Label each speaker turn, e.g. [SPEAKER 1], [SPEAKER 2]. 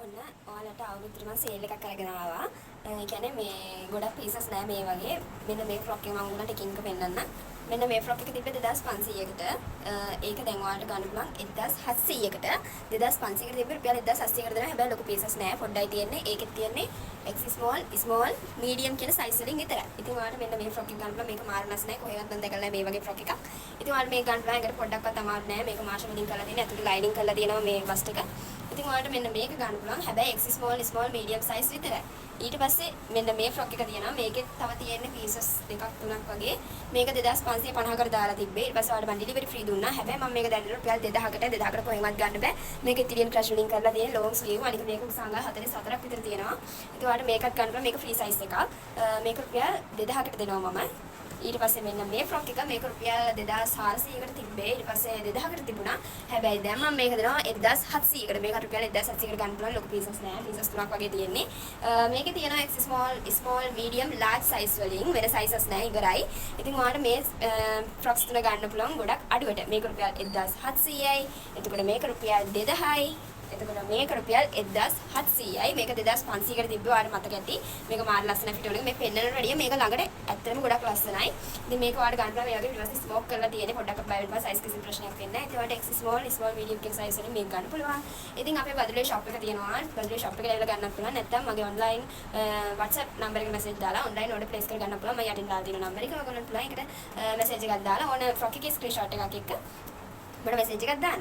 [SPEAKER 1] ඔන්න ඔයාලට අවුරුද්දට මම සේල් එකක් අරගෙන ආවා. ඒ කියන්නේ මේ ගොඩක් පීසස් නෑ මේ වගේ. මෙන්න මේ ෆ්‍රොක් එක මම ඔයාලට එකින් එක පෙන්නන්න. මෙන්න මේ ෆ්‍රොක් එක තිබ්බේ 2500කට. ඒක දැන් ඔයාලට ගන්න පුළුවන් 1700කට. 2500කට තිබ්බේ රුපියල් 1700කට දෙනවා. හැබැයි ලොකු පීසස් නෑ. පොඩ්ඩයි තියෙන්නේ. ඒකෙත් තියෙන්නේ X small, small, medium කියන සයිස් වලින් විතරයි. ඉතින් ඔයාලට මෙන්න මේ ෆ්‍රොක් එක ගන්න පුළුවන්. මේක මාර ලස්සනයි. කොහෙවත් මම දැකලා නෑ මේ වගේ ෆ්‍රොක් එකක්. ඉතින් ඔයාලට මේක ගන්න පුළුවන්. ඒකට පොඩ්ඩක්වත් අමාරු නෑ. මේක මාෂා වලින් කරලා තියෙන්නේ. ඇතුලේ ලයිනින් කරලා තියෙනවා මේ බස්ට් එක. ඉතින් ඔයාලට මෙන්න මේක ගන්න පුළුවන්. හැබැයි X small, small, medium size විතරයි. ඊට පස්සේ මෙන්න මේ ෆ්‍රොක් එක තියෙනවා. මේකෙත් තව තියෙන්නේ පීසස් දෙකක් තුනක් වගේ. මේක 2550කට දාලා තිබ්බේ. ඊට පස්සේ ඔයාලට මම ඩෙලිවරි ෆ්‍රී දුන්නා. හැබැයි මම මේක දැන් දෙනවා රුපියල් 2000කට. 2000කට කොහෙන්වත් ගන්න බෑ. මේක ඉතිරියන් ක්‍රෂ් වලින් කරලා තියෙන ලොං ස්ලීව්. අනික මේක උස අඟල් 44ක් විතර තියෙනවා. ඉතින් ඔයාලට මේකත් ගන්න පුළුවන්. මේක ෆ්‍රී සයිස් එකක්. මේක රුපියල් 2000කට දෙනවා මම. ඊට පස්සේ මෙන්න මේ ෆ්‍රොක් එක, මේක රුපියල් 2400කට තිබ්බේ. ඊට පස්සේ 2000කට තිබුණා. හැබැයි දැන් මම මේක දෙනවා 1700කට. මේක රුපියල් 1700කට ගන්න පුළුවන්. ලොකු පීසස් නෑ. පීසස් තුනක් වගේ තියෙන්නේ. මේකේ තියෙනවා X small, small, medium, large size වලින්. වෙන සයිසස් නෑ, ඉවරයි. ඉතින් ඔයාලට මේ ෆ්‍රොක්ස් තුන ගන්න පුළුවන් ගොඩක් අඩුවට. මේක රුපියල් 1700යි. එතකොට මේක රුපියල් 2000යි. එතකොට මේක රුපියල් 1700යි. මේක 2500කට තිබ්බේ, ඔයාලට මතක ඇති. මේක මාර ලස්සන ෆිට වලින්. මේ පෙන්නනට වැඩිය මේක ළඟට ඇත්තටම ගොඩක් ලස්සනයි. ඉතින් මේක ඔයාලට ගන්න පුළුවන්. මේ වගේ ඊට පස්සේ ස්මෝක් කරලා තියෙන්නේ. පොඩ්ඩක් බය වෙන්න එපා, සයිස් කිසි ප්‍රශ්නයක් වෙන්නේ නැහැ. ඉතින් ඔයාලට X small, small, medium කියන සයිස් වලින් මේක ගන්න පුළුවන්. ඉතින් අපේ බදුලේ ෂොප් එක තියෙනවා. බදුලේ ෂොප් එකට ඇවිල්ලා ගන්නත් පුළුවන්. නැත්නම් මගේ ඔන්ලයින් WhatsApp number එකට මැසේජ් දාලා ඔන්ලයින් ඕඩර් ප්ලේස් කර ගන්න පුළුවන්. මම යටින් දාලා තියෙන නම්බර් එක ඔයගොල්ලන්ට පුළුවන්. ඒකට මැසේජ් එකක් දාලා ඕන ෆ්‍රොක් එකේ ස්ක්‍රීන්ෂොට් එකක් එක්ක මට මැසේජ් එකක් දාන්න.